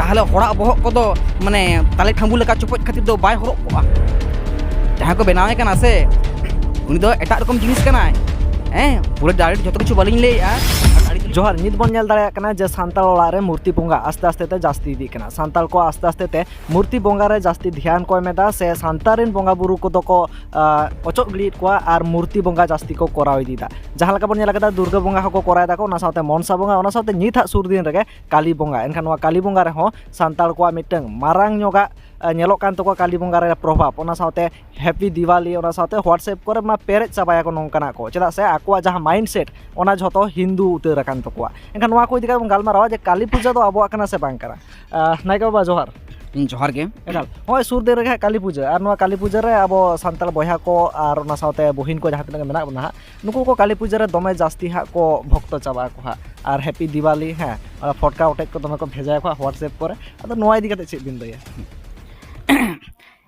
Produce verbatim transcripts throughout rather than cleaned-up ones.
ᱛᱟᱦᱚᱞᱮ ᱦᱚᱲᱟᱜ ᱵᱚᱦᱚᱜ ᱠᱚᱫᱚ ᱢᱟᱱᱮ ᱛᱟᱞᱮ ᱴᱷᱟᱸᱵᱩ ᱞᱮᱠᱟ ᱪᱚᱯᱚᱡ ᱠᱷᱟᱹᱛᱤᱨ ᱫᱚ ᱵᱟᱭ ᱦᱚᱨᱚᱜ ᱠᱚᱜᱼᱟ᱾ ᱡᱟᱦᱟᱸᱭ ᱠᱚ ᱵᱮᱱᱟᱣᱮ ᱠᱟᱱᱟ ᱥᱮ, ᱩᱱᱤ ᱫᱚ ᱮᱴᱟᱜ ᱨᱚᱠᱚᱢ ᱡᱤᱱᱤᱥ ᱠᱟᱱᱟᱭ᱾ ᱦᱮᱸ, ᱯᱩᱨᱟᱹ direct ᱡᱚᱛᱚ ᱠᱤᱪᱷᱩ ᱵᱟᱹᱞᱤᱧ ᱞᱟᱹᱭᱮᱜᱼᱟ᱾ ᱡᱚᱦᱟᱨ, ᱱᱤᱛ ᱵᱚᱱ ᱧᱮᱞ ᱫᱟᱲᱮᱭᱟᱜ ᱠᱟᱱᱟ ᱡᱮ ᱥᱟᱱᱛᱟᱲ ᱚᱲᱟᱜ ᱨᱮ ᱢᱩᱨᱛᱤ ᱵᱚᱸᱜᱟ ᱟᱥᱛᱮ ᱟᱥᱛᱮ ᱛᱮ ᱡᱟᱹᱥᱛᱤ ᱤᱫᱤᱜ ᱠᱟᱱᱟ᱾ ᱥᱟᱱᱛᱟᱲ ᱠᱚ ᱟᱥᱛᱮ ᱟᱥᱛᱮ ᱛᱮ ᱢᱩᱨᱛᱤ ᱵᱚᱸᱜᱟ ᱨᱮ ᱡᱟᱹᱥᱛᱤ ᱫᱷᱮᱭᱟᱱ ᱠᱚ ᱮᱢ ᱮᱫᱟ, ᱥᱮ ᱥᱟᱱᱛᱟᱲ ᱨᱮᱱ ᱵᱚᱸᱜᱟ ᱵᱩᱨᱩ ᱠᱚᱫᱚ ᱠᱚ ᱟ, ᱚᱪᱚᱜ ᱜᱤᱰᱤᱭᱮᱫ ᱠᱚᱣᱟ ᱟᱨ ᱢᱩᱨᱛᱤ ᱵᱚᱸᱜᱟ ᱡᱟᱹᱥᱛᱤ ᱠᱚ ᱠᱚᱨᱟᱣ ᱤᱫᱤᱭᱮᱫᱟ᱾ ᱡᱟᱦᱟᱸ ᱞᱮᱠᱟ ᱵᱚᱱ ᱧᱮᱞ ᱟᱠᱟᱫᱟ, ᱫᱩᱨᱜᱟᱹ ᱵᱚᱸᱜᱟ ᱦᱚᱸᱠᱚ ᱠᱚᱨᱟᱣ ᱮᱫᱟ ᱠᱚ, ᱚᱱᱟ ᱥᱟᱶᱛᱮ ᱢᱚᱱᱥᱟ ᱵᱚᱸᱜᱟ, ᱚᱱᱟ ᱥᱟᱶᱛᱮ ᱱᱤᱛ ᱦᱟᱸᱜ ᱥᱩᱨ ᱫᱤᱱ ᱨᱮᱜᱮ ᱠᱟᱞᱤ ᱵᱚᱸᱜᱟ᱾ ᱮᱱᱠᱷᱟᱱ ᱱᱚᱣᱟ ᱠᱟᱞᱤ ᱵᱚᱸᱜᱟ ᱨᱮᱦᱚᱸ ᱥᱟᱱᱛᱟᱲ ᱠᱚᱣᱟᱜ ᱢᱤᱫᱴᱟᱝ ᱢᱟᱨᱟᱝ ᱧᱚᱜᱟᱜ ᱟ, ᱧᱮᱞᱚᱜ ᱠᱟᱱ ᱛᱟᱠᱚᱣᱟ ᱠᱟᱞᱤ ᱵᱚᱸᱜᱟ ᱨᱮ ᱯᱨᱚᱵᱷᱟᱵᱽ᱾ ᱚᱱᱟ ᱥᱟᱶᱛᱮ Happy Diwali, ᱚᱱᱟ ᱥᱟᱶᱛᱮ WhatsApp ᱠᱚᱨᱮ ᱢᱟ ᱯᱮᱨᱮᱡ ᱪᱟᱵᱟᱭᱟᱠᱚ ᱱᱚᱝᱠᱟᱱᱟᱜ ᱠᱚ, ᱪᱮᱫᱟᱜ ᱥᱮ ᱟᱠᱚᱣᱟᱜ ᱡᱟᱦᱟᱸ mindset, ᱚᱱᱟ ᱡᱷᱚᱛᱚ ᱦᱤᱱᱫᱩ ᱩᱛᱟᱹᱨ ᱟᱠᱟᱱ ᱛᱟᱠᱚᱣᱟ᱾ ᱮᱱᱠᱷᱟᱱ ᱱᱚᱣᱟ ᱠᱚ ᱤᱫᱤ ᱠᱟᱛᱮ ᱵᱚᱱ ᱜᱟᱞᱢᱟᱨᱟᱣᱟ ᱡᱮ ᱠᱟᱞᱤ ᱯᱩᱡᱟᱹ ᱫᱚ ᱟᱵᱚᱣᱟᱜ ᱠᱟᱱᱟ ᱥᱮ ᱵᱟᱝ ᱠᱟᱱᱟ᱾ ᱟ, ᱱᱟᱭᱠᱮ ᱵᱟᱵᱟ, ᱡᱚᱦᱟᱨ᱾ ᱡᱚᱦᱟᱨ ᱜᱮ᱾ ᱮᱠᱟᱞ, ᱱᱚᱜᱼᱚᱭ ᱥᱩᱨ ᱫᱤᱱ ᱨᱮᱜᱮ ᱦᱟᱸᱜ ᱠᱟᱞᱤ ᱯᱩᱡᱟᱹ, ᱟᱨ ᱱᱚᱣᱟ ᱠᱟᱞᱤ ᱯᱩᱡᱟᱹ ᱨᱮ ᱟᱵᱚ ᱥᱟᱱᱛᱟᱲ ᱵᱚᱭᱦᱟ ᱠᱚ ᱟᱨ ᱚᱱᱟ ᱥᱟᱶᱛᱮ ᱵᱩᱦᱤᱱ ᱠᱚ ᱡᱟᱦᱟᱸ ᱛᱤᱱᱟᱹᱜ ᱜᱮ ᱢᱮᱱᱟᱜ ᱵᱚᱱᱟ ᱦᱟᱸᱜ, ᱱᱩᱠᱩ ᱠᱚ ᱠᱟᱞᱤ ᱯᱩᱡᱟᱹ ᱨᱮ ᱫᱚᱢᱮ ᱡᱟᱹᱥᱛᱤ ᱦᱟᱸᱜ ᱠᱚ ᱵᱷᱚᱠᱛᱚ ᱪᱟᱵᱟᱜ ᱟᱠᱚ ᱦᱟᱸᱜ, ᱟᱨ Happy Diwali, ᱦᱮᱸ, ᱚᱱᱟ ᱯᱷᱚᱴᱠᱟ ᱚᱴᱮᱡ ᱠᱚ ᱫᱚᱢᱮ ᱠᱚ ᱵᱷᱮᱡᱟᱭᱟᱠᱚ ᱦᱟᱸᱜ WhatsApp ᱠᱚᱨᱮ᱾ ᱟᱫᱚ ᱱᱚᱣᱟ ᱤᱫᱤ ᱠᱟᱛᱮ ᱪᱮᱫ ᱵᱤᱱ ᱞᱟᱹᱭᱟ?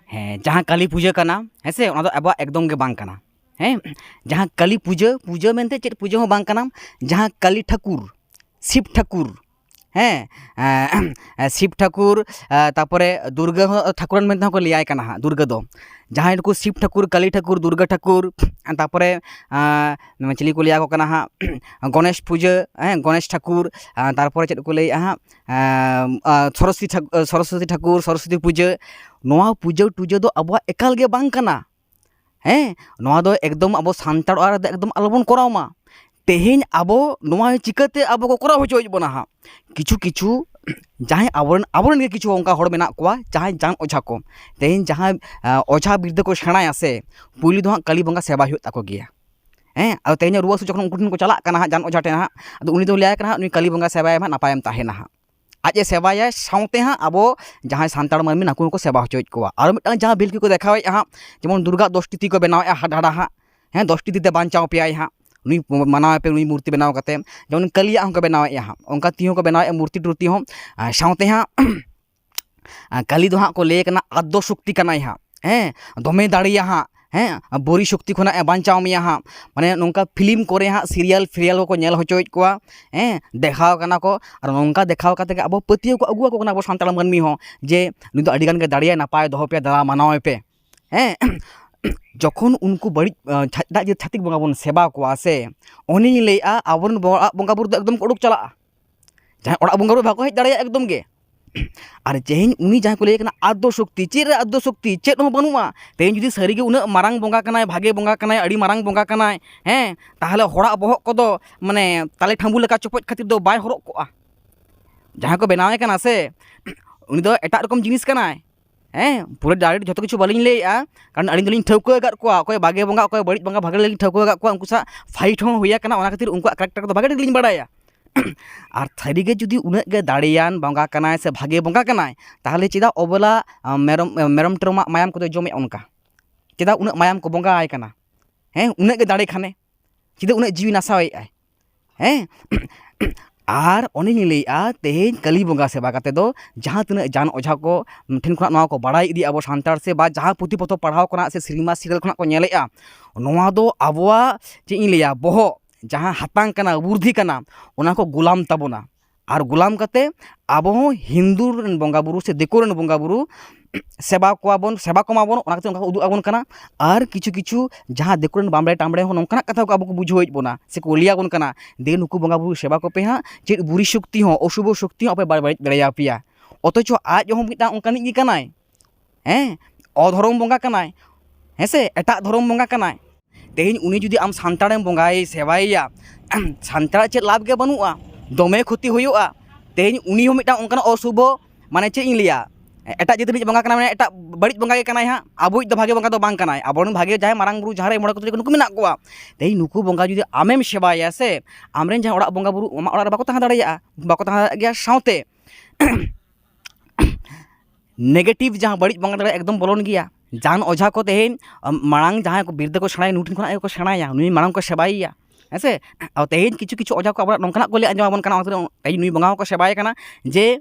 ᱦᱮᱸ, ᱡᱟᱦᱟᱸ ᱠᱟᱞᱤ ᱯᱩᱡᱟᱹ ᱠᱟᱱᱟ, ᱦᱮᱸ ᱥᱮ, ᱚᱱᱟ ᱫᱚ ᱟᱵᱚᱣᱟᱜ ᱮᱠᱫᱚᱢ ᱜᱮ ᱵᱟᱝ ᱠᱟᱱᱟ᱾ ᱦᱮᱸ, ᱡᱟᱦᱟᱸ ᱠᱟᱞᱤ ᱯᱩᱡᱟᱹ, ᱯᱩᱡᱟᱹ ᱢᱮᱱᱛᱮ ᱪᱮᱫ ᱯᱩᱡᱟᱹ ᱦᱚᱸ ᱵᱟᱝ ᱠᱟᱱᱟ᱾ ᱡᱟᱦᱟᱸ ᱠᱟᱞᱤ ᱴᱷᱟᱹᱠᱩᱨ, ᱥᱤᱵ ᱴᱷᱟᱹᱠᱩᱨ, ᱦᱮᱸ, ᱮᱸ, ᱥᱤᱵ ᱴᱷᱟᱹᱠᱩᱨ, ᱮᱸ, ᱛᱟᱨᱯᱚᱨᱮ ᱫᱩᱨᱜᱟᱹ ᱦᱚᱸ ᱴᱷᱟᱹᱠᱩᱨᱟᱱ ᱢᱮᱱᱛᱮ ᱦᱚᱸ ᱠᱚ ᱞᱟᱹᱭᱟᱭ ᱠᱟᱱᱟ ᱦᱟᱸᱜ, ᱫᱩᱨᱜᱟᱹ ᱫᱚ᱾ ᱡᱟᱦᱟᱸᱭ ᱱᱩᱠᱩ ᱥᱤᱵ ᱴᱷᱟᱹᱠᱩᱨ, ᱠᱟᱞᱤ ᱴᱷᱟᱹᱠᱩᱨ, ᱫᱩᱨᱜᱟᱹ ᱴᱷᱟᱹᱠᱩᱨ, ᱛᱟᱨᱯᱚᱨᱮ, ᱮᱸ, ᱪᱤᱞᱤ ᱠᱚ ᱞᱟᱹᱭᱟ ᱠᱚ ᱠᱟᱱᱟ ᱦᱟᱸᱜ, ᱜᱚᱱᱮᱥ ᱯᱩᱡᱟᱹ, ᱦᱮᱸ, ᱜᱚᱱᱮᱥ ᱴᱷᱟᱹᱠᱩᱨ, ᱮᱸ, ᱛᱟᱨᱯᱚᱨᱮ ᱪᱮᱫ ᱠᱚ ᱞᱟᱹᱭᱮᱜᱼᱟ ᱦᱟᱸᱜ, ᱮᱸ, ᱮᱸ, ᱥᱚᱨᱚᱥᱚᱛᱤ ᱴᱷᱟᱹᱠ-, ᱥᱚᱨᱚᱥᱚᱛᱤ ᱴᱷᱟᱹᱠᱩᱨ, ᱥᱚᱨᱚᱥᱚᱛᱤ ᱯᱩᱡᱟᱹ, ᱱᱚᱣᱟ ᱯᱩᱡᱟᱹ ᱴᱩᱡᱟᱹ ᱫᱚ ᱟᱵᱚᱣᱟᱜ ᱮᱠᱟᱞ ᱜᱮ ᱵᱟᱝ ᱠᱟᱱᱟ᱾ ᱦᱮᱸ, ᱱᱚᱣᱟ ᱫᱚ ᱮᱠᱫᱚᱢ ᱟᱵᱚ ᱥᱟᱱᱛᱟᱲ ᱚᱲᱟᱜ ᱨᱮᱫᱚ ᱮᱠᱫᱚᱢ ᱟᱞᱚᱵᱚᱱ ᱠᱚᱨᱟᱣ ᱢᱟ᱾ ᱛᱮᱦᱮᱧ ᱟᱵᱚ ᱱᱚᱣᱟ ᱪᱤᱠᱟᱹᱛᱮ ᱟᱵᱚ ᱠᱚ ᱠᱚᱨᱟᱣ ᱦᱚᱪᱚᱭᱮᱫ ᱵᱚᱱᱟ ᱦᱟᱸᱜ? ᱠᱤᱪᱷᱩ ᱠᱤᱪᱷᱩ ᱡᱟᱦᱟᱸᱭ ᱟᱵᱚᱨᱮᱱ, ᱟᱵᱚᱨᱮᱱ ᱜᱮ ᱠᱤᱪᱷᱩ ᱚᱱᱠᱟ ᱦᱚᱲ ᱢᱮᱱᱟᱜ ᱠᱚᱣᱟ, ᱡᱟᱦᱟᱸᱭ ᱡᱟᱱ ᱚᱡᱷᱟ ᱠᱚ᱾ ᱛᱮᱦᱮᱧ ᱡᱟᱦᱟᱸᱭ, ᱟᱸ, ᱚᱡᱷᱟ ᱵᱤᱨᱫᱟᱹ ᱠᱚ ᱥᱮᱬᱟᱭᱟ ᱥᱮ, ᱯᱩᱭᱞᱩ ᱫᱚ ᱦᱟᱸᱜ ᱠᱟᱞᱤ ᱵᱚᱸᱜᱟ ᱥᱮᱵᱟ ᱦᱩᱭᱩᱜ ᱛᱟᱠᱚ ᱜᱮᱭᱟ᱾ ᱦᱮᱸ, ᱟᱫᱚ ᱛᱮᱦᱮᱧ ᱨᱩᱣᱟᱹ ᱦᱟᱹᱥᱩ ᱡᱚᱠᱷᱚᱱ ᱩᱱᱠᱩ ᱴᱷᱮᱱ ᱠᱚ ᱪᱟᱞᱟᱜ ᱠᱟᱱᱟ ᱦᱟᱸᱜ, ᱡᱟᱱ ᱚᱡᱷᱟ ᱴᱷᱮᱱ ᱦᱟᱸᱜ, ᱟᱫᱚ ᱩᱱᱤ ᱫᱚ ᱞᱟᱹᱭᱟᱭ ᱠᱟᱱᱟ ᱦᱟᱸᱜ, "ᱱᱩᱭ ᱠᱟᱞᱤ ᱵᱚᱸᱜᱟ ᱥᱮᱵᱟᱭ ᱢᱟ, ᱱᱟᱯᱟᱭᱮᱢ ᱛᱟᱦᱮᱱᱟ ᱦᱟᱸᱜ᱾" ᱟᱡ ᱮ ᱥᱮᱵᱟᱭᱟᱭ, ᱥᱟᱶᱛᱮ ᱦᱟᱸᱜ ᱟᱵᱚ ᱡᱟᱦᱟᱸᱭ ᱥᱟᱱᱛᱟᱲ ᱢᱟᱹᱱᱢᱤ ᱱᱟᱠᱩ ᱦᱚᱸᱠᱚ ᱥᱮᱵᱟ ᱦᱚᱪᱚᱭᱮᱫ ᱠᱚᱣᱟ᱾ ᱟᱨᱚ ᱢᱤᱫᱴᱟᱝ ᱡᱟᱦᱟᱸ ᱵᱤᱞᱠᱤ ᱠᱚ ᱫᱮᱠᱷᱟᱣᱮᱫᱼᱟ ᱦᱟᱸᱜ, ᱡᱮᱢᱚᱱ ᱫᱩᱨᱜᱟ ᱫᱚᱥᱴᱤ ᱛᱤ ᱠᱚ ᱵᱮᱱᱟᱣᱮᱫᱼᱟ ᱦᱟᱰ ᱦᱟᱰᱟ ᱦᱟᱸᱜ, ᱦᱮᱸ, ᱫᱚᱥᱴᱤ ᱛᱤ ᱛᱮ ᱵᱟᱧᱪᱟᱣ ᱯᱮᱭᱟᱭ ᱦᱟᱸᱜ, ᱱᱩᱭ ᱢᱟᱱᱟᱣ ᱯᱮ, ᱱᱩᱭ ᱢᱩᱨᱛᱤ ᱵᱮᱱᱟᱣ ᱠᱟᱛᱮ᱾ ᱡᱮᱢᱚᱱ ᱠᱟᱹᱞᱤᱭᱟᱜ ᱦᱚᱸᱠᱚ ᱵᱮᱱᱟᱣᱮᱫᱼᱟ ᱦᱟᱸᱜ, ᱚᱱᱠᱟ ᱛᱤ ᱦᱚᱸᱠᱚ ᱵᱮᱱᱟᱣᱮᱫᱼᱟ, ᱢᱩᱨᱛᱤ ᱴᱩᱨᱛᱤ ᱦᱚᱸ᱾ ᱟᱨ ᱥᱟᱶᱛᱮ ᱦᱟᱸᱜ ᱟᱨ ᱠᱟᱹᱞᱤ ᱫᱚ ᱦᱟᱸᱜ ᱠᱚ ᱞᱟᱹᱭ ᱠᱟᱱᱟ ᱟᱫᱽᱫᱚ ᱥᱚᱠᱛᱤ ᱠᱟᱱᱟᱭ ᱦᱟᱸᱜ, ᱦᱮᱸ, ᱫᱚᱢᱮ ᱫᱟᱲᱮᱭᱟ ᱦᱟᱸᱜ, ᱦᱮᱸ, ᱵᱚᱨᱤ ᱥᱚᱠᱛᱤ ᱠᱷᱚᱱᱟᱜ ᱮ ᱵᱟᱧᱪᱟᱣ ᱢᱮᱭᱟ ᱦᱟᱸᱜ᱾ ᱢᱟᱱᱮ ᱱᱚᱝᱠᱟ ᱯᱷᱤᱞᱢ ᱠᱚᱨᱮ ᱦᱟᱸᱜ, ᱥᱤᱨᱤᱭᱟᱞ ᱯᱷᱤᱨᱤᱭᱟᱞ ᱠᱚᱠᱚ ᱧᱮᱞ ᱦᱚᱪᱚᱭᱮᱫ ᱠᱚᱣᱟ, ᱦᱮᱸ, ᱫᱮᱠᱷᱟᱣ ᱠᱟᱱᱟ ᱠᱚ᱾ ᱟᱨ ᱱᱚᱝᱠᱟ ᱫᱮᱠᱷᱟᱣ ᱠᱟᱛᱮ ᱜᱮ ᱟᱵᱚ ᱯᱟᱹᱛᱭᱟᱹᱣ ᱠᱚ ᱟᱹᱜᱩ ᱟᱠᱚ ᱠᱟᱱᱟ ᱟᱵᱚ ᱥᱟᱱᱛᱟᱲ ᱢᱟᱹᱱᱢᱤ ᱦᱚᱸ, ᱡᱮ ᱱᱩᱭ ᱫᱚ ᱟᱹᱰᱤ ᱜᱟᱱ ᱜᱮ ᱫᱟᱲᱮᱭᱟᱭ, ᱱᱟᱯᱟᱭ ᱫᱚᱦᱚ ᱯᱮ, ᱫᱟᱲᱟ ᱢᱟᱱᱟᱣ ᱯᱮ᱾ ᱦᱮᱸ, ᱡᱚᱠᱷᱚᱱ ᱩᱱᱠᱩ ᱵᱟᱹᱲᱤᱡ, ᱟᱸ, ᱪᱷᱟ-, ᱮᱴᱟᱜ ᱡᱟᱹᱛ ᱪᱷᱟᱹᱛᱤᱠ ᱵᱚᱸᱜᱟ ᱵᱚᱱ ᱥᱮᱵᱟ ᱠᱚᱣᱟ ᱥᱮ, ᱩᱱᱤᱧ ᱞᱟᱹᱭᱮᱫᱼᱟ, ᱟᱵᱚᱨᱮᱱ ᱵᱚ-, ᱚᱲᱟᱜ ᱵᱚᱸᱜᱟ ᱵᱩᱨᱩ ᱫᱚ ᱮᱠᱫᱚᱢ ᱠᱚ ᱩᱰᱩᱠ ᱪᱟᱞᱟᱜᱼᱟ᱾ ᱡᱟᱦᱟᱸᱭ ᱚᱲᱟᱜ ᱵᱚᱸᱜᱟ ᱵᱩᱨᱩ ᱵᱟᱠᱚ ᱦᱮᱡ ᱫᱟᱲᱮᱭᱟᱜᱼᱟ ᱮᱠᱫᱚᱢ ᱜᱮ᱾ ᱟᱨ ᱛᱮᱦᱮᱧ ᱩᱱᱤ ᱡᱟᱦᱟᱸᱭ ᱠᱚ ᱞᱟᱹᱭᱮ ᱠᱟᱱᱟ ᱟᱫᱽᱫᱚ ᱥᱚᱠᱛᱤ, ᱪᱮᱫ ᱨᱮ ᱟᱫᱽᱫᱚ ᱥᱚᱠᱛᱤ? ᱪᱮᱫ ᱦᱚᱸ ᱵᱟᱹᱱᱩᱜᱼᱟ᱾ ᱛᱮᱦᱮᱧ ᱡᱩᱫᱤ ᱥᱟᱹᱨᱤᱜᱮ ᱩᱱᱟᱹᱜ ᱢᱟᱨᱟᱝ ᱵᱚᱸᱜᱟ ᱠᱟᱱᱟᱭ, ᱵᱷᱟᱜᱮ ᱵᱚᱸᱜᱟ ᱠᱟᱱᱟᱭ, ᱟᱹᱰᱤ ᱢᱟᱨᱟᱝ ᱵᱚᱸᱜᱟ ᱠᱟᱱᱟᱭ, ᱦᱮᱸ, ᱛᱟᱦᱚᱞᱮ ᱦᱚᱲᱟᱜ ᱵᱚᱦᱚᱜ ᱠᱚᱫᱚ ᱢᱟᱱᱮ ᱛᱟᱞᱮ ᱴᱷᱟᱸᱵᱩ ᱞᱮᱠᱟ ᱪᱚᱯᱚᱡ ᱠᱷᱟᱹᱛᱤᱨ ᱫᱚ ᱵᱟᱭ ᱦᱚᱨᱚᱜ ᱠᱚᱜᱼᱟ᱾ ᱡᱟᱦᱟᱸᱭ ᱠᱚ ᱵᱮᱱᱟᱣᱮ ᱠᱟᱱᱟ ᱥᱮ, ᱩᱱᱤ ᱫᱚ ᱮᱴᱟᱜ ᱨᱚᱠᱚᱢ ᱡᱤᱱᱤᱥ ᱠᱟᱱᱟᱭ᱾ ᱦᱮᱸ, ᱯᱩᱨᱟᱹ direct ᱡᱷᱚᱛᱚ ᱠᱤᱪᱷᱩ ᱵᱟᱹᱞᱤᱧ ᱞᱟᱹᱭᱮᱜᱼᱟ, ᱠᱟᱨᱚᱱ ᱟᱹᱞᱤᱧ ᱫᱚᱞᱤᱧ ᱴᱷᱟᱹᱣᱠᱟᱹ ᱟᱠᱟᱫ ᱠᱚᱣᱟ, ᱚᱠᱚᱭ ᱵᱷᱟᱜᱮ ᱵᱚᱸᱜᱟ, ᱚᱠᱚᱭ ᱵᱟᱹᱲᱤᱡ ᱵᱚᱸᱜᱟ, ᱵᱷᱟᱜᱮ ᱞᱤᱧ ᱴᱷᱟᱹᱣᱠᱟᱹ ᱟᱠᱟᱫ ᱠᱚᱣᱟ᱾ ᱩᱱᱠᱩ ᱥᱟᱶ fight ᱦᱚᱸ ᱦᱩᱭ ᱟᱠᱟᱱᱟ, ᱚᱱᱟ ᱠᱷᱟᱹᱛᱤᱨ ᱩᱱᱠᱩᱣᱟᱜ character ᱫᱚ ᱵᱷᱟᱜᱮ ᱴᱷᱤᱠ ᱞᱤᱧ ᱵᱟᱲᱟᱭᱟ᱾ ᱟᱨ ᱥᱟᱹᱨᱤᱜᱮ ᱡᱩᱫᱤ ᱩᱱᱟᱹᱜ ᱜᱮ ᱫᱟᱲᱮᱭᱟᱱ ᱵᱚᱸᱜᱟ ᱠᱟᱱᱟᱭ ᱥᱮ ᱵᱷᱟᱜᱮ ᱵᱚᱸᱜᱟ ᱠᱟᱱᱟᱭ, ᱛᱟᱦᱚᱞᱮ ᱪᱮᱫᱟᱜ ᱚᱵᱚᱞᱟ, ᱟᱸ, ᱢᱮᱨᱚᱢ, ᱢᱮᱨᱚᱢ ᱴᱮᱨᱚᱢᱟᱜ ᱢᱟᱭᱟᱢ ᱠᱚᱫᱚᱭ ᱡᱚᱢᱮᱫ ᱚᱱᱠᱟ? ᱪᱮᱫᱟᱜ ᱩᱱᱟᱹᱜ ᱢᱟᱭᱟᱢ ᱠᱚ ᱵᱚᱸᱜᱟ ᱟᱭ ᱠᱟᱱᱟ? ᱦᱮᱸ, ᱩᱱᱟᱹᱜ ᱜᱮ ᱫᱟᱲᱮ ᱠᱷᱟᱱᱮ, ᱪᱮᱫᱟᱜ ᱩᱱᱟᱹᱜ ᱡᱤᱣᱤ ᱱᱟᱥᱟᱣᱮᱫ ᱟᱭ? ᱦᱮᱸ? ᱟᱨ ᱚᱱᱮᱧ ᱞᱟᱹᱭᱮᱫᱼᱟ, ᱛᱮᱦᱮᱧ ᱠᱟᱹᱞᱤ ᱵᱚᱸᱜᱟ ᱥᱮᱵᱟ ᱠᱟᱛᱮ ᱫᱚ ᱡᱟᱦᱟᱸ ᱛᱤᱱᱟᱹᱜ ᱡᱟᱱ ᱚᱡᱷᱟ ᱠᱚ ᱴᱷᱮᱱ ᱠᱷᱚᱱᱟᱜ ᱱᱚᱣᱟ ᱠᱚ ᱵᱟᱲᱟᱭ ᱤᱫᱤ, ᱟᱵᱚ ᱥᱟᱱᱛᱟᱲ ᱥᱮ ᱵᱟ ᱡᱟᱦᱟᱸ ᱯᱩᱛᱷᱤ ᱯᱚᱛᱚᱵ ᱯᱟᱲᱦᱟᱣ ᱠᱷᱚᱱᱟᱜ ᱥᱮ ᱥᱤᱱᱮᱢᱟ ᱥᱤᱨᱤᱭᱟᱞ ᱠᱷᱚᱱᱟᱜ ᱠᱚ ᱧᱮᱞᱮᱫᱼᱟ, ᱱᱚᱣᱟ ᱫᱚ ᱟᱵᱚᱣᱟᱜ, ᱪᱮᱫ ᱤᱧ ᱞᱟᱹᱭᱟ, ᱵᱚᱦᱚᱜ ᱡᱟᱦᱟᱸ ᱦᱟᱛᱟᱝ ᱠᱟᱱᱟ, ᱵᱩᱨᱫᱷᱤ ᱠᱟᱱᱟ, ᱚᱱᱟ ᱠᱚ ᱜᱩᱞᱟᱢ ᱛᱟᱵᱚᱱᱟ᱾ ᱟᱨ ᱜᱩᱞᱟᱢ ᱠᱟᱛᱮ ᱟᱵᱚ ᱦᱚᱸ ᱦᱤᱱᱫᱩ ᱨᱮᱱ ᱵᱚᱸᱜᱟ ᱵᱩᱨᱩ ᱥᱮ ᱫᱤᱠᱩ ᱨᱮᱱ ᱵᱚᱸᱜᱟ ᱵᱩᱨᱩ ᱥᱮᱵᱟ ᱠᱚᱣᱟ ᱵᱚᱱ, ᱥᱮᱵᱟ ᱠᱚᱢᱟ ᱵᱚᱱ, ᱚᱱᱟ ᱠᱷᱟᱹᱛᱤᱨ ᱚᱱᱠᱟ ᱠᱚ ᱩᱫᱩᱜ ᱟᱵᱚᱱ ᱠᱟᱱᱟ᱾ ᱟᱨ ᱠᱤᱪᱷᱩ ᱠᱤᱪᱷᱩ ᱡᱟᱦᱟᱸ ᱫᱤᱠᱩ ᱨᱮᱱ ᱵᱟᱢᱲᱮ ᱴᱟᱢᱲᱮ ᱦᱚᱸ ᱱᱚᱝᱠᱟᱱᱟᱜ ᱠᱟᱛᱷᱟ ᱠᱚ ᱟᱵᱚ ᱠᱚ ᱵᱩᱡᱷᱟᱹᱣᱮᱫ ᱵᱚᱱᱟ ᱥᱮ ᱠᱚ ᱞᱟᱹᱭ ᱟᱵᱚᱱ ᱠᱟᱱᱟ, "ᱫᱮ ᱱᱩᱠᱩ ᱵᱚᱸᱜᱟ ᱵᱩᱨᱩ ᱥᱮᱵᱟ ᱠᱚᱯᱮ ᱦᱟᱸᱜ, ᱪᱮᱫ ᱵᱩᱨᱤ ᱥᱚᱠᱛᱤ ᱦᱚᱸ, ᱚᱥᱩᱵᱷ ᱥᱚᱠᱛᱤ ᱦᱚᱸ ᱟᱯᱮ ᱵᱟᱭ ᱵᱟᱹᱲᱤᱡ ᱫᱟᱲᱮᱭᱟᱯᱮᱭᱟ᱾" ᱚᱛᱷᱚᱪᱚ ᱟᱡ ᱦᱚᱸ ᱢᱤᱫᱴᱟᱝ ᱚᱱᱠᱟᱱᱤᱡ ᱜᱮ ᱠᱟᱱᱟᱭ᱾ ᱦᱮᱸ, ᱚᱫᱷᱚᱨᱚᱢ ᱵᱚᱸᱜᱟ ᱠᱟᱱᱟᱭ, ᱦᱮᱸ ᱥᱮ, ᱮᱴᱟᱜ ᱫᱷᱚᱨᱚᱢ ᱵᱚᱸᱜᱟ ᱠᱟᱱᱟᱭ᱾ ᱛᱮᱦᱮᱧ ᱩᱱᱤ ᱡᱩᱫᱤ ᱟᱢ ᱥᱟᱱᱛᱟᱲᱮᱢ ᱵᱚᱸᱜᱟᱭ ᱥᱮᱵᱟᱭᱮᱭᱟ, ᱥᱟᱱᱛᱟᱲᱟᱜ ᱪᱮᱫ ᱞᱟᱵᱷ ᱜᱮ ᱵᱟᱹᱱᱩᱜᱼᱟ, ᱫᱚᱢᱮ ᱠᱷᱚᱛᱤ ᱦᱩᱭᱩᱜᱼᱟ᱾ ᱛᱮᱦᱮᱧ ᱩᱱᱤ ᱦᱚᱸ ᱢᱤᱫᱴᱟᱝ ᱚᱱᱠᱟᱱ ᱚᱥᱩᱵᱷᱚ, ᱢᱟᱱᱮ ᱪᱮᱫ ᱤᱧ ᱞᱟᱹᱭᱟ, ᱮᱴᱟᱜ ᱡᱟᱹᱛ ᱨᱤᱱᱤᱡ ᱵᱚᱸᱜᱟ ᱠᱟᱱᱟᱭ, ᱢᱟᱱᱮ ᱮᱴᱟᱜ ᱵᱟᱹᱲᱤᱡ ᱵᱚᱸᱜᱟ ᱜᱮ ᱠᱟᱱᱟᱭ ᱦᱟᱸᱜ, ᱟᱵᱚᱭᱤᱡ ᱫᱚ ᱵᱷᱟᱜᱮ ᱵᱚᱸᱜᱟ ᱫᱚ ᱵᱟᱝ ᱠᱟᱱᱟᱭ᱾ ᱟᱵᱚᱨᱮᱱ ᱵᱷᱟᱜᱮ ᱡᱟᱦᱟᱸᱭ ᱢᱟᱨᱟᱝ ᱵᱩᱨᱩ, ᱡᱟᱦᱟᱸ ᱨᱮ ᱢᱚᱬᱮ ᱠᱚ ᱛᱩᱨᱩᱭ ᱠᱚ, ᱱᱩᱠᱩ ᱢᱮᱱᱟᱜ ᱠᱚᱣᱟ᱾ ᱛᱮᱦᱮᱧ ᱱᱩᱠᱩ ᱵᱚᱸᱜᱟ ᱡᱩᱫᱤ ᱟᱢᱮᱢ ᱥᱮᱵᱟᱭᱟ ᱥᱮ, ᱟᱢᱨᱮᱱ ᱡᱟᱦᱟᱸ ᱚᱲᱟᱜ ᱵᱚᱸᱜᱟ ᱵᱩᱨᱩ ᱟᱢᱟᱜ ᱚᱲᱟᱜ ᱨᱮ ᱵᱟᱠᱚ ᱛᱟᱦᱮᱸ ᱫᱟᱲᱮᱭᱟᱜᱼᱟ, ᱵᱟᱠᱚ ᱛᱟᱦᱮᱸ ᱫᱟᱲᱮᱭᱟᱜ ᱜᱮᱭᱟ᱾ ᱥᱟᱶᱛᱮ negative ᱡᱟᱦᱟᱸ ᱵᱟᱹᱲᱤᱡ ᱵᱚᱸᱜᱟ ᱫᱟᱲᱮ ᱮᱠᱫᱚᱢ ᱵᱚᱞᱚᱱ ᱜᱮᱭᱟ᱾ ᱡᱟᱱ ᱚᱡᱷᱟ ᱠᱚ ᱛᱮᱦᱮᱧ, ᱟᱢ, ᱢᱟᱲᱟᱝ ᱡᱟᱦᱟᱸᱭ ᱠᱚ ᱵᱤᱨᱫᱟᱹ ᱠᱚ ᱥᱮᱬᱟᱭᱟ, ᱱᱩᱭ ᱴᱷᱮᱱ ᱠᱷᱚᱱᱟᱜ ᱜᱮᱠᱚ ᱥᱮᱬᱟᱭᱟ, ᱱᱩᱭ ᱢᱟᱲᱟᱝ ᱠᱚ ᱥᱮᱵᱟᱭᱮᱭᱟ, ᱦᱮᱸ ᱥᱮ? ᱟᱨ ᱛᱮᱦᱮᱧ ᱠᱤᱪᱷᱩ ᱠᱤᱪᱷᱩ ᱚᱡᱷᱟ ᱠᱚ ᱟᱵᱚᱣᱟᱜ ᱱᱚᱝᱠᱟᱱᱟᱜ ᱠᱚ ᱞᱟᱹᱭ ᱟᱸᱡᱚᱢ ᱟᱵᱚᱱ ᱠᱟᱱᱟ, ᱚᱱᱟ ᱠᱷᱟᱹᱛᱤᱨ ᱛᱮᱦᱮᱧ ᱱᱩᱭ ᱵᱚᱸᱜᱟ ᱦᱚᱸᱠᱚ ᱥᱮᱵᱟᱭᱮ ᱠᱟᱱᱟ ᱡᱮ,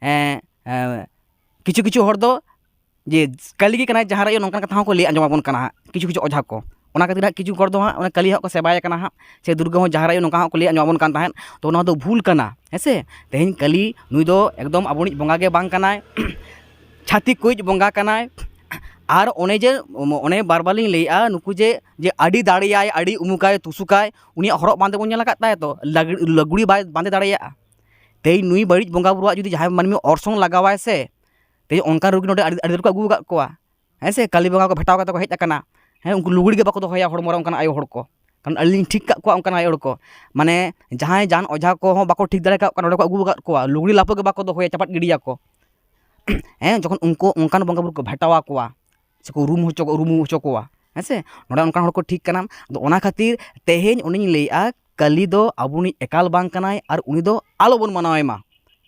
ᱮᱸ, ᱮᱸ, ᱠᱤᱪᱷᱩ ᱠᱤᱪᱷᱩ ᱦᱚᱲ ᱫᱚ ᱡᱮ ᱠᱟᱹᱞᱤ ᱜᱮ ᱠᱟᱱᱟᱭ, ᱡᱟᱦᱟᱸ ᱨᱮ ᱱᱚᱝᱠᱟᱱ ᱠᱟᱛᱷᱟ ᱦᱚᱸᱠᱚ ᱞᱟᱹᱭ ᱟᱸᱡᱚᱢ ᱟᱵᱚᱱ ᱠᱟᱱᱟ ᱦᱟᱸᱜ ᱠᱤᱪᱷᱩ ᱠᱤᱪᱷᱩ ᱚᱡᱷᱟ ᱠᱚ᱾ ᱚᱱᱟ ᱠᱷᱟᱹᱛᱤᱨ ᱦᱟᱸᱜ ᱠᱤᱪᱷᱩ ᱦᱚᱲ ᱫᱚ ᱦᱟᱸᱜ ᱚᱱᱟ ᱠᱟᱹᱞᱤ ᱦᱟᱸᱜ ᱠᱚ ᱥᱮᱵᱟᱭᱮ ᱠᱟᱱᱟ ᱦᱟᱸᱜ, ᱥᱮ ᱫᱩᱨᱜᱟᱹ ᱦᱚᱸ ᱡᱟᱦᱟᱸ ᱨᱮ ᱱᱚᱝᱠᱟ ᱦᱟᱸᱜ ᱠᱚ ᱞᱟᱹᱭ ᱟᱸᱡᱚᱢ ᱟᱵᱚᱱ ᱠᱟᱱ ᱛᱟᱦᱮᱸᱫ᱾ ᱛᱚ ᱱᱚᱣᱟ ᱫᱚ ᱵᱷᱩᱞ ᱠᱟᱱᱟ, ᱦᱮᱸ ᱥᱮ? ᱛᱮᱦᱮᱧ ᱠᱟᱹᱞᱤ ᱱᱩᱭ ᱫᱚ ᱮᱠᱫᱚᱢ ᱟᱵᱚᱱᱤᱡ ᱵᱚᱸᱜᱟ ᱜᱮ ᱵᱟᱝ ᱠᱟᱱᱟᱭ, ᱪᱷᱟᱹᱛᱤᱠ ᱠᱚᱭᱤᱡ ᱵᱚᱸᱜᱟ ᱠᱟᱱᱟᱭ᱾ ᱟᱨ ᱚᱱᱮ ᱡᱮ, ᱚᱱᱮ ᱵᱟᱨ ᱵᱟᱨ ᱞᱤᱧ ᱞᱟᱹᱭᱮᱜᱼᱟ, ᱱᱩᱠᱩ ᱡᱮ, ᱡᱮ ᱟᱹᱰᱤ ᱫᱟᱲᱮᱭᱟᱭ, ᱟᱹᱰᱤ ᱩᱢᱩᱠᱟᱭ, ᱛᱩᱥᱩᱠᱟᱭ, ᱩᱱᱤᱭᱟᱜ ᱦᱚᱨᱚᱜ ᱵᱟᱸᱫᱮ ᱵᱚᱱ ᱧᱮᱞ ᱟᱠᱟᱫ ᱛᱟᱭᱟ ᱛᱚ? ᱞᱟᱜᱽ-, ᱞᱩᱜᱽᱲᱤ ᱵᱟᱭ ᱵᱟᱸᱫᱮ ᱫᱟᱲᱮᱭᱟᱜᱼᱟ᱾ ᱛᱮᱦᱮᱧ ᱱᱩᱭ ᱵᱟᱹᱲᱤᱡ ᱵᱚᱸᱜᱟ ᱵᱩᱨᱩᱣᱟᱜ ᱡᱩᱫᱤ ᱡᱟᱦᱟᱸᱭ ᱢᱟᱹᱱᱢᱤ ᱚᱨᱥᱚᱝ ᱞᱟᱜᱟᱣᱟᱭ ᱥᱮ, ᱛᱮᱦᱮᱧ ᱚᱱᱠᱟᱱ ᱨᱩᱜᱤ ᱱᱚᱰᱮ ᱟᱹᱰᱤ, ᱟᱹᱰᱤ ᱨᱮᱠᱚ ᱟᱹᱜᱩ ᱟᱠᱟᱫ ᱠᱚᱣᱟ, ᱦᱮᱸ ᱥᱮ? ᱠᱟᱹᱞᱤ ᱵᱚᱸᱜᱟ ᱠᱚ ᱵᱷᱮᱴᱟᱣ ᱠᱟᱛᱮ ᱠᱚ ᱦᱮᱡ ᱟᱠᱟᱱᱟ᱾ ᱦᱮᱸ, ᱩᱱᱠᱩ ᱞᱩᱜᱽᱲᱤ ᱜᱮ ᱵᱟᱠᱚ ᱫᱚᱦᱚᱭᱟ ᱦᱚᱲᱢᱚ ᱨᱮ ᱚᱱᱠᱟᱱ ᱟᱭᱳ ᱦᱚᱲ ᱠᱚ᱾ ᱠᱟᱨᱚᱱ ᱟᱹᱞᱤᱧ ᱞᱤᱧ ᱴᱷᱤᱠ ᱠᱟᱜ ᱠᱚᱣᱟ ᱚᱱᱠᱟᱱ ᱟᱭᱳ ᱦᱚᱲ ᱠᱚ, ᱢᱟᱱᱮ ᱡᱟᱦᱟᱸᱭ ᱡᱟᱱ ᱚᱡᱷᱟ ᱠᱚᱦᱚᱸ ᱵᱟᱠᱚ ᱴᱷᱤᱠ ᱫᱟᱲᱮ ᱟᱠᱟᱫ ᱠᱚᱣᱟ, ᱱᱚᱰᱮ ᱠᱚ ᱟᱹᱜᱩ ᱟᱠᱟᱫ ᱠᱚᱣᱟ, ᱞᱩᱜᱽᱲᱤ ᱞᱟᱯᱚ ᱜᱮ ᱵᱟᱠᱚ ᱫᱚᱦᱚᱭᱟ, ᱪᱟᱯᱟᱫ ᱜᱤᱰᱤᱭᱟᱠᱚ᱾ ᱦᱮᱸ, ᱡᱚᱠᱷᱚᱱ ᱩᱱᱠᱩ ᱚᱱᱠᱟᱱ ᱵᱚᱸᱜᱟ ᱵᱩᱨᱩ ᱠᱚ ᱵᱷᱮᱴᱟᱣ ᱟᱠᱚᱣᱟ, ᱥᱮᱠᱚ ᱨᱩᱢ ᱦᱚᱪᱚ, ᱨᱩᱢᱩ ᱦᱚᱪᱚ ᱠᱚᱣᱟ, ᱦᱮᱸ ᱥᱮ? ᱱᱚᱰᱮ ᱚᱱᱠᱟᱱ ᱦᱚᱲ ᱠᱚ ᱴᱷᱤᱠ ᱠᱟᱱᱟ᱾ ᱟᱫᱚ ᱚᱱᱟ ᱠᱷᱟᱹᱛᱤᱨ ᱛᱮᱦᱮᱧ ᱚᱱᱮᱧ ᱞᱟᱹᱭᱮᱫᱼᱟ, ᱠᱟᱹᱞᱤ ᱫᱚ ᱟᱵᱚᱱᱤᱡ ᱮᱠᱟᱞ ᱵᱟᱝ ᱠᱟᱱᱟᱭ ᱟᱨ ᱩᱱᱤ ᱫᱚ ᱟᱞᱚᱵᱚᱱ ᱢᱟᱱᱟᱣᱮ ᱢᱟ᱾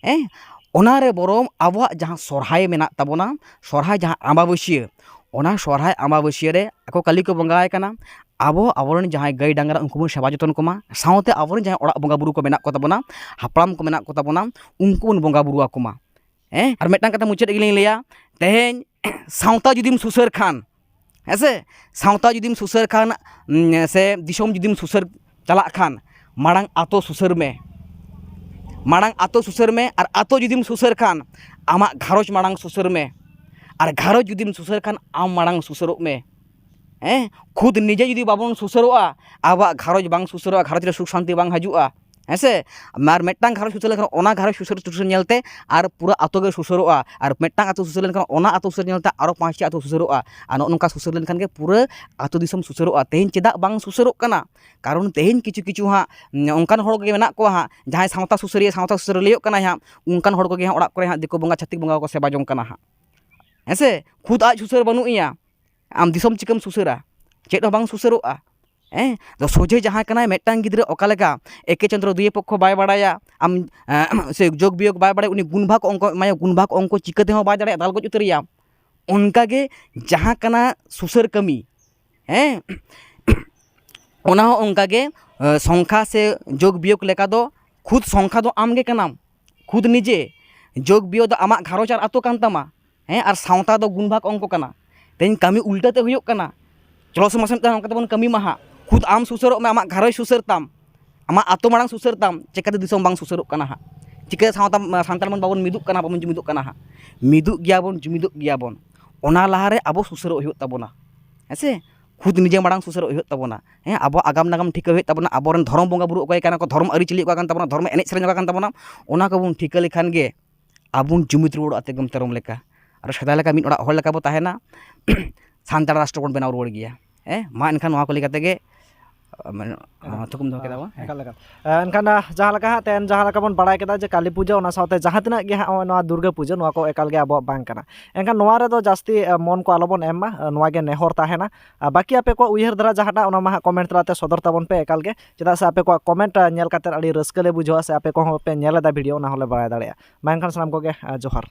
ᱦᱮᱸ, ᱚᱱᱟᱨᱮ ᱵᱚᱨᱚᱝ ᱟᱵᱚᱣᱟᱜ ᱡᱟᱦᱟᱸ ᱥᱚᱨᱦᱟᱭ ᱢᱮᱱᱟᱜ ᱛᱟᱵᱚᱱᱟ, ᱥᱚᱨᱦᱟᱭ ᱡᱟᱦᱟᱸ ᱟᱢᱵᱟᱵᱟᱹᱥᱭᱟᱹ, ᱚᱱᱟ ᱥᱚᱨᱦᱟᱭ ᱟᱢᱵᱟᱵᱟᱹᱥᱭᱟᱹ ᱨᱮ ᱟᱠᱚ ᱠᱟᱹᱞᱤ ᱠᱚ ᱵᱚᱸᱜᱟᱭ ᱠᱟᱱᱟ᱾ ᱟᱵᱚ ᱟᱵᱚᱨᱮᱱ ᱡᱟᱦᱟᱸᱭ ᱜᱟᱹᱭ ᱰᱟᱝᱨᱟ, ᱩᱱᱠᱩ ᱵᱚᱱ ᱥᱮᱵᱟ ᱡᱚᱛᱚᱱ ᱠᱚᱢᱟ, ᱥᱟᱶᱛᱮ ᱟᱵᱚᱨᱮᱱ ᱡᱟᱦᱟᱸᱭ ᱚᱲᱟᱜ ᱵᱚᱸᱜᱟ ᱵᱩᱨᱩ ᱠᱚ ᱢᱮᱱᱟᱜ ᱠᱚ ᱛᱟᱵᱚᱱᱟ, ᱦᱟᱯᱲᱟᱢ ᱠᱚ ᱢᱮᱱᱟᱜ ᱠᱚ ᱛᱟᱵᱚᱱᱟ, ᱩᱱᱠᱩ ᱵᱚᱱ ᱵᱚᱸᱜᱟ ᱵᱩᱨᱩ ᱟᱠᱚ ᱢᱟ᱾ ᱦᱮᱸ, ᱟᱨ ᱢᱤᱫᱴᱟᱝ ᱠᱟᱛᱷᱟ ᱢᱩᱪᱟᱹᱫ ᱨᱮᱜᱮᱞᱤᱧ ᱞᱟᱹᱭᱟ, ᱛᱮᱦᱮᱧ ᱥᱟᱶᱛᱟ ᱡᱩᱫᱤᱢ ᱥᱩᱥᱟᱹᱨ ᱠᱷᱟᱱ, ᱦᱮᱸ ᱥᱮ, ᱥᱟᱶᱛᱟ ᱡᱩᱫᱤᱢ ᱥᱩᱥᱟᱹᱨ ᱠᱷᱟᱱ, ᱩᱢ, ᱥᱮ ᱫᱤᱥᱚᱢ ᱡᱩᱫᱤᱢ ᱥᱩᱥᱟᱹᱨ ᱪᱟᱞᱟᱜ ᱠᱷᱟᱱ, ᱢᱟᱲᱟᱝ ᱟᱛᱳ ᱥᱩᱥᱟᱹᱨ ᱢᱮ᱾ ᱢᱟᱲᱟᱝ ᱟᱛᱳ ᱥᱩᱥᱟᱹᱨ ᱢᱮ, ᱟᱨ ᱟᱛᱳ ᱡᱩᱫᱤᱢ ᱥᱩᱥᱟᱹᱨ ᱠᱷᱟᱱ, ᱟᱢᱟᱜ ᱜᱷᱟᱨᱚᱸᱡᱽ ᱢᱟᱲᱟᱝ ᱥᱩᱥᱟᱹᱨ ᱢᱮ, ᱟᱨ ᱜᱷᱟᱨᱚᱸᱡᱽ ᱡᱩᱫᱤᱢ ᱥᱩᱥᱟᱹᱨ ᱠᱷᱟᱱ, ᱟᱢ ᱢᱟᱲᱟᱝ ᱥᱩᱥᱟᱹᱨᱚᱜ ᱢᱮ᱾ ᱦᱮᱸ, ᱠᱷᱩᱫ ᱱᱤᱡᱮ ᱡᱩᱫᱤ ᱵᱟᱵᱚᱱ ᱥᱩᱥᱟᱹᱨᱚᱜᱼᱟ, ᱟᱵᱚᱣᱟᱜ ᱜᱷᱟᱨᱚᱸᱡᱽ ᱵᱟᱝ ᱥᱩᱥᱟᱹᱨᱚᱜᱼᱟ, ᱜᱷᱟᱨᱚᱸᱡᱽ ᱨᱮ ᱥᱩᱠ ᱥᱟᱱᱛᱤ ᱵᱟᱝ ᱦᱤᱡᱩᱜᱼᱟ᱾ ᱦᱮᱸ ᱥᱮ? ᱟᱨ ᱢᱤᱫᱴᱟᱝ ᱜᱷᱟᱨᱚᱸᱡᱽ ᱥᱩᱥᱟᱹᱨ ᱞᱮᱱᱠᱷᱟᱱ, ᱚᱱᱟ ᱜᱷᱟᱨᱚᱸᱡᱽ ᱥᱩᱥᱟᱹᱨ, ᱥᱩᱥᱟᱹᱨ ᱧᱮᱞᱛᱮ ᱟᱨ ᱯᱩᱨᱟᱹ ᱟᱛᱳ ᱜᱮ ᱥᱩᱥᱟᱹᱨᱚᱜᱼᱟ, ᱟᱨ ᱢᱤᱫᱴᱟᱝ ᱟᱛᱳ ᱥᱩᱥᱟᱹᱨ ᱞᱮᱱᱠᱷᱟᱱ, ᱚᱱᱟ ᱟᱛᱳ ᱥᱩᱥᱟᱹᱨ ᱧᱮᱞᱛᱮ ᱟᱨᱚ ᱯᱟᱸᱪᱴᱤ ᱟᱛᱳ ᱥᱩᱥᱟᱹᱨᱚᱜᱼᱟ᱾ ᱟᱨ ᱱᱚᱜᱼᱚ ᱱᱚᱝᱠᱟ ᱥᱩᱥᱟᱹᱨ ᱞᱮᱱᱠᱷᱟᱱ ᱜᱮ ᱯᱩᱨᱟᱹ ᱟᱛᱳ ᱫᱤᱥᱚᱢ ᱥᱩᱥᱟᱹᱨᱚᱜᱼᱟ᱾ ᱛᱮᱦᱮᱧ ᱪᱮᱫᱟᱜ ᱵᱟᱝ ᱥᱩᱥᱟᱹᱨᱚᱜ ᱠᱟᱱᱟ? ᱠᱟᱨᱚᱱ ᱛᱮᱦᱮᱧ ᱠᱤᱪᱷᱩ ᱠᱤᱪᱷᱩ ᱦᱟᱸᱜ, ᱩᱸ, ᱚᱱᱠᱟᱱ ᱦᱚᱲ ᱠᱚᱜᱮ ᱢᱮᱱᱟᱜ ᱠᱚᱣᱟ ᱦᱟᱸᱜ, ᱡᱟᱦᱟᱸᱭ ᱥᱟᱶᱛᱟ ᱥᱩᱥᱟᱹᱨᱤᱭᱟᱹ, ᱥᱟᱶᱛᱟ ᱥᱩᱥᱟᱹᱨᱤᱭᱟᱹ ᱞᱟᱹᱭᱚᱜ ᱠᱟᱱᱟᱭ ᱦᱟᱸᱜ, ᱚᱱᱠᱟᱱ ᱦᱚᱲ ᱠᱚᱜᱮ ᱦᱟᱸᱜ ᱚᱲᱟᱜ ᱠᱚᱨᱮ ᱦᱟᱸᱜ ᱫᱤᱠᱩ ᱵᱚᱸᱜᱟ, ᱪᱷᱟᱹᱛᱤᱠ ᱵᱚᱸᱜᱟ ᱠᱚ ᱥᱮᱵᱟ ᱡᱚᱝ ᱠᱟᱱᱟ ᱦᱟᱸᱜ᱾ ᱦᱮᱸ ᱥᱮ? ᱠᱷᱩᱫ ᱟᱡ ᱥᱩᱥᱟᱹᱨ ᱵᱟᱹᱱᱩᱜ ᱮᱭᱟ, ᱟᱢ ᱫᱤᱥᱚᱢ ᱪᱤᱠᱟᱹᱢ ᱥᱩᱥᱟᱹᱨᱟ? ᱪᱮᱫ ᱦᱚᱸ ᱵᱟᱝ ᱥᱩᱥᱟᱹᱨᱚᱜᱼᱟ᱾ ᱦᱮᱸ, ᱛᱚ ᱥᱚᱡᱷᱮ ᱡᱟᱦᱟᱸᱭ ᱠᱟᱱᱟᱭ, ᱢᱤᱫᱴᱟᱝ ᱜᱤᱫᱽᱨᱟᱹ ᱚᱠᱟ ᱞᱮᱠᱟ ᱮᱠᱮ ᱪᱚᱱᱫᱨᱚ ᱫᱩᱭᱮ ᱯᱚᱠᱠᱷᱚ ᱵᱟᱭ ᱵᱟᱲᱟᱭᱟ, ᱟᱢ, ᱮᱸ, ᱥᱮ ᱡᱳᱜᱽ ᱵᱤᱭᱳᱜᱽ ᱵᱟᱭ ᱵᱟᱲᱟᱭᱟ, ᱩᱱᱤ ᱜᱩᱱ ᱵᱷᱟᱜᱽ ᱚᱝᱠᱚ ᱮᱢᱟᱭᱟ, ᱜᱩᱱ ᱵᱷᱟᱜᱽ ᱚᱝᱠᱚ ᱪᱤᱠᱟᱹ ᱛᱮᱦᱚᱸ ᱵᱟᱭ ᱫᱟᱲᱮᱭᱟᱜᱼᱟ, ᱫᱟᱞ ᱜᱚᱡ ᱩᱛᱟᱹᱨᱮᱭᱟ᱾ ᱚᱱᱠᱟᱜᱮ ᱡᱟᱦᱟᱸ ᱠᱟᱱᱟ ᱥᱩᱥᱟᱹᱨ ᱠᱟᱹᱢᱤ, ᱦᱮᱸ, ᱚᱱᱟ ᱦᱚᱸ ᱚᱱᱠᱟᱜᱮ, ᱮᱸ, ᱥᱚᱝᱠᱷᱟ ᱥᱮ ᱡᱳᱜᱽ ᱵᱤᱭᱳᱜᱽ ᱞᱮᱠᱟ ᱫᱚ ᱠᱷᱩᱫ ᱥᱚᱝᱠᱷᱟ ᱫᱚ ᱟᱢ ᱜᱮ ᱠᱟᱱᱟᱢ, ᱠᱷᱩᱫ ᱱᱤᱡᱮ᱾ ᱡᱳᱜᱽ ᱵᱤᱭᱳᱜᱽ ᱫᱚ ᱟᱢᱟᱜ ᱜᱷᱟᱨᱚᱸᱡᱽ ᱟᱨ ᱟᱛᱳ ᱠᱟᱱ ᱛᱟᱢᱟ᱾ ᱦᱮᱸ, ᱟᱨ ᱥᱟᱶᱛᱟ ᱫᱚ ᱜᱩᱱ ᱵᱷᱟᱜᱽ ᱚᱝᱠᱚ ᱠᱟᱱᱟ᱾ ᱛᱮᱦᱮᱧ ᱠᱟᱹᱢᱤ ᱩᱞᱴᱟᱹ ᱛᱮ ᱦᱩᱭᱩᱜ ᱠᱟᱱᱟ᱾ ᱪᱚᱞᱚ ᱥᱮ ᱢᱟᱥᱮ ᱢᱤᱫᱴᱟᱝ ᱚᱱᱠᱟ ᱛᱮᱵᱚᱱ ᱠᱟᱹᱢᱤ ᱢᱟ ᱦᱟᱸᱜ᱾ ᱠᱷᱩᱫ ᱟᱢ ᱥᱩᱥᱟᱹᱨᱚᱜ ᱢᱮ, ᱟᱢᱟᱜ ᱜᱷᱟᱨᱚᱸᱡᱽ ᱥᱩᱥᱟᱹᱨ ᱛᱟᱢ, ᱟᱢᱟᱜ ᱟᱛᱳ ᱢᱟᱲᱟᱝ ᱥᱩᱥᱟᱹᱨ ᱛᱟᱢ, ᱪᱮᱠᱟᱛᱮ ᱫᱤᱥᱚᱢ ᱵᱟᱝ ᱥᱩᱥᱟᱹᱨᱚᱜ ᱠᱟᱱᱟ ᱦᱟᱸᱜ? ᱪᱤᱠᱟᱹ ᱥᱟᱶᱛᱟ, ᱥᱟᱱᱛᱟᱲ ᱢᱚᱱ ᱵᱟᱵᱚᱱ ᱢᱤᱫᱚᱜ ᱠᱟᱱᱟ, ᱵᱟᱵᱚᱱ ᱡᱩᱢᱤᱫᱚᱜ ᱠᱟᱱᱟ ᱦᱟᱸᱜ? ᱢᱤᱫᱚᱜ ᱜᱮᱭᱟᱵᱚᱱ, ᱡᱩᱢᱤᱫᱚᱜ ᱜᱮᱭᱟᱵᱚᱱ᱾ ᱚᱱᱟ ᱞᱟᱦᱟᱨᱮ ᱟᱵᱚ ᱥᱩᱥᱟᱹᱨᱚᱜ ᱦᱩᱭᱩᱜ ᱛᱟᱵᱚᱱᱟ, ᱦᱮᱸ ᱥᱮ? ᱠᱷᱩᱫ ᱱᱤᱡᱮ ᱢᱟᱲᱟᱝ ᱥᱩᱥᱟᱹᱨᱚᱜ ᱦᱩᱭᱩᱜ ᱛᱟᱵᱚᱱᱟ᱾ ᱦᱮᱸ, ᱟᱵᱚᱣᱟᱜ ᱟᱜᱟᱢ ᱱᱟᱜᱟᱢ ᱴᱷᱤᱠᱟᱹ ᱦᱩᱭᱩᱜ ᱛᱟᱵᱚᱱᱟ, ᱟᱵᱚᱨᱮᱱ ᱫᱷᱚᱨᱚᱢ ᱵᱚᱸᱜᱟ ᱵᱩᱨᱩ ᱚᱠᱚᱭ ᱠᱟᱱᱟ ᱠᱚ, ᱫᱷᱚᱨᱚᱢ ᱟᱹᱨᱤᱪᱟᱹᱞᱤ ᱚᱠᱟ ᱠᱟᱱ ᱛᱟᱵᱚᱱᱟ, ᱫᱷᱚᱨᱚᱢ ᱮᱱᱮᱡ ᱥᱮᱨᱮᱧ ᱚᱠᱟ ᱠᱟᱱ ᱛᱟᱵᱚᱱᱟ, ᱚᱱᱟ ᱠᱚᱵᱚᱱ ᱴᱷᱤᱠᱟᱹ ᱞᱮᱠᱷᱟᱱ ᱜᱮ ᱟᱵᱚ ᱵᱚᱱ ᱡᱩᱢᱤᱫ ᱨᱩᱣᱟᱹᱲᱚᱜᱼᱟ ᱛᱮᱜᱮᱢ ᱛᱮᱨᱚᱢ ᱞᱮᱠᱟ᱾ ᱟᱨ ᱥᱮᱫᱟᱭ ᱞᱮᱠᱟ ᱢᱤᱫ ᱚᱲᱟᱜ ᱦᱚᱲ ᱞᱮᱠᱟ ᱵᱚ ᱛᱟᱦᱮᱱᱟ, ᱥᱟᱱᱛᱟᱲ ᱨᱟᱥᱴᱨᱚ ᱵᱚᱱ ᱵᱮᱱᱟᱣ ᱨᱩᱣᱟᱹᱲ ᱜᱮᱭᱟ᱾ ᱦᱮᱸ, ᱢᱟ ᱮᱱᱠᱷᱟᱱ ᱱᱚᱣᱟ ᱠᱚ ᱞᱟᱹᱭ ᱠᱟᱛᱮ ᱜᱮ, ᱟᱸ, ᱢᱟᱱᱮ, ᱟᱸ, ᱛᱷᱩᱠᱩᱢ ᱫᱚᱦᱚ ᱠᱮᱫᱟ ᱵᱚᱱ᱾ ᱦᱮᱸ᱾ ᱮᱠᱟᱞ, ᱮᱠᱟᱞ᱾ ᱮ, ᱮᱱᱠᱷᱟᱱ, ᱟ, ᱡᱟᱦᱟᱸ ᱞᱮᱠᱟ ᱦᱟᱸᱜ ᱛᱮᱦᱮᱧ ᱡᱟᱦᱟᱸ ᱞᱮᱠᱟ ᱵᱚᱱ ᱵᱟᱲᱟᱭ ᱠᱮᱫᱟ ᱡᱮ ᱠᱟᱹᱞᱤ ᱯᱩᱡᱟᱹ, ᱚᱱᱟ ᱥᱟᱶᱛᱮ ᱡᱟᱦᱟᱸ ᱛᱤᱱᱟᱹᱜ ᱜᱮ ᱦᱟᱸᱜ ᱱᱚᱜᱼᱚᱭ ᱱᱚᱣᱟ ᱫᱩᱨᱜᱟᱹ ᱯᱩᱡᱟᱹ, ᱱᱚᱣᱟ ᱠᱚ ᱮᱠᱟᱞ ᱜᱮ ᱟᱵᱚᱣᱟᱜ ᱵᱟᱝ ᱠᱟᱱᱟ᱾ ᱮᱱᱠᱷᱟᱱ ᱱᱚᱣᱟ ᱨᱮᱫᱚ ᱡᱟᱹᱥᱛᱤ, ᱮ, ᱢᱚᱱ ᱠᱚ ᱟᱞᱚᱵᱚᱱ ᱮᱢ ᱢᱟ᱾ ᱮ, ᱱᱚᱣᱟ ᱜᱮ ᱱᱮᱦᱚᱨ ᱛᱟᱦᱮᱱᱟ᱾ ᱟᱨ ᱵᱟᱹᱠᱤ ᱟᱯᱮ ᱠᱚᱣᱟᱜ ᱩᱭᱦᱟᱹᱨ ᱫᱷᱟᱨᱟ ᱡᱟᱦᱟᱸᱴᱟᱜ, ᱚᱱᱟ ᱢᱟ ᱦᱟᱸᱜ comment ᱛᱟᱞᱟᱛᱮ ᱥᱚᱫᱚᱨ ᱛᱟᱵᱚᱱ ᱯᱮ ᱮᱠᱟᱞ ᱜᱮ᱾ ᱪᱮᱫᱟᱜ ᱥᱮ ᱟᱯᱮ ᱠᱚᱣᱟᱜ comment, ᱟ, ᱧᱮᱞ ᱠᱟᱛᱮ ᱟᱹᱰᱤ ᱨᱟᱹᱥᱠᱟᱹ ᱞᱮ ᱵᱩᱡᱷᱟᱹᱣᱟ, ᱥᱮ ᱟᱯᱮ ᱠᱚᱦᱚᱸ ᱯᱮ ᱧᱮᱞ ᱮᱫᱟ video, ᱚᱱᱟ ᱦᱚᱸᱞᱮ ᱵᱟᱲᱟᱭ ᱫᱟᱲᱮᱭᱟᱜᱼᱟ᱾ ᱢᱟ ᱮᱱᱠᱷᱟᱱ ᱥᱟᱱᱟᱢ ᱠᱚᱜᱮ, ᱟ, ᱡᱚᱦᱟᱨ᱾